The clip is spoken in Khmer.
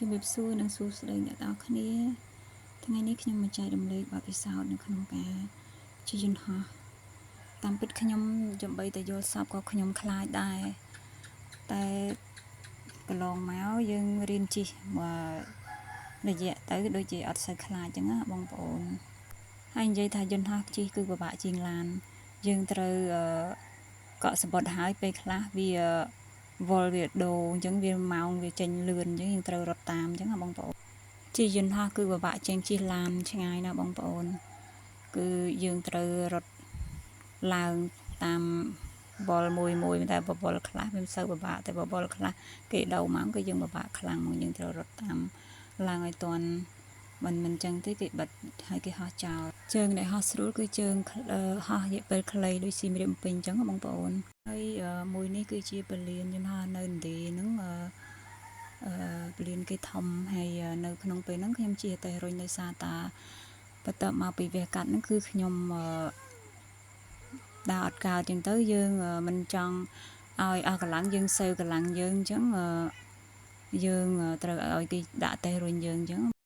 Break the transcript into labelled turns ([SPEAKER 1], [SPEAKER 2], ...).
[SPEAKER 1] ជំរាបសួរនិងសួស្តីអ្នកទាំងអស់គ្នាថ្ងៃនេះខ្ញុំមកចែករំលែកបទពិសោធន៍នៅក្នុងការជិះយន្តហោះតាមពិតខ្ញុំចំបីតែយល់សពក៏ខ្ញុំខ្លាចដែរតែកន្លងមកយើងរៀនជិះមករយៈទៅដូចជាអត់សូវខ្លាចចឹងណាបងប្អូនហើយនិយាយថាយន្តហោះជិះគឺពិបាកជាងឡានយើងត្រូវអឺកក់សំបុត្រហើយពេលខ្លះវាវល់វាដូរអញ្ចឹងវាម៉ោងវាចេញលឿនអញ្ចឹងយើងត្រូវរត់តាមអញ្ចឹងណាបងប្អូនជិះយន្តហោះគឺពិបាកជាងជិះឡានឆ្ងាយណាស់បងប្អូនគឺយើងត្រូវរត់ឡើងតាមបលមួយមួយតែបបលខ្លះវាមិនសូវពិបាកតែបបលខ្លះគេដូរមកគឺយើងពិបាកខ្លាំងមកយើងត្រូវរត់តាមឡើងឲ្យទាន់មិនមិនចឹងទេគេបិទហើយគេហោះចោលជើងដែលហោះស្រួលគឺជើងហោះរយៈពេលខ្លីដូចសៀមរាបពេញចឹងបងប្អូនហើយមួយនេះគឺជាពលានយន្តហោះនៅឥណ្ឌាហ្នឹងអឺអឺពលានគេធំហើយនៅក្នុងពេលហ្នឹងខ្ញុំជិះតែរុញដោយសារតាបន្ទាប់មកពីវះកាត់ហ្នឹងគឺខ្ញុំអឺដើរអត់កើតចឹងទៅយើងមិនចង់ឲ្យអស់កម្លាំងយើងសេវកម្លាំងយើងអញ្ចឹងយើងត្រូវឲ្យគេដាក់តេស្តរុញយើងអញ្ចឹង។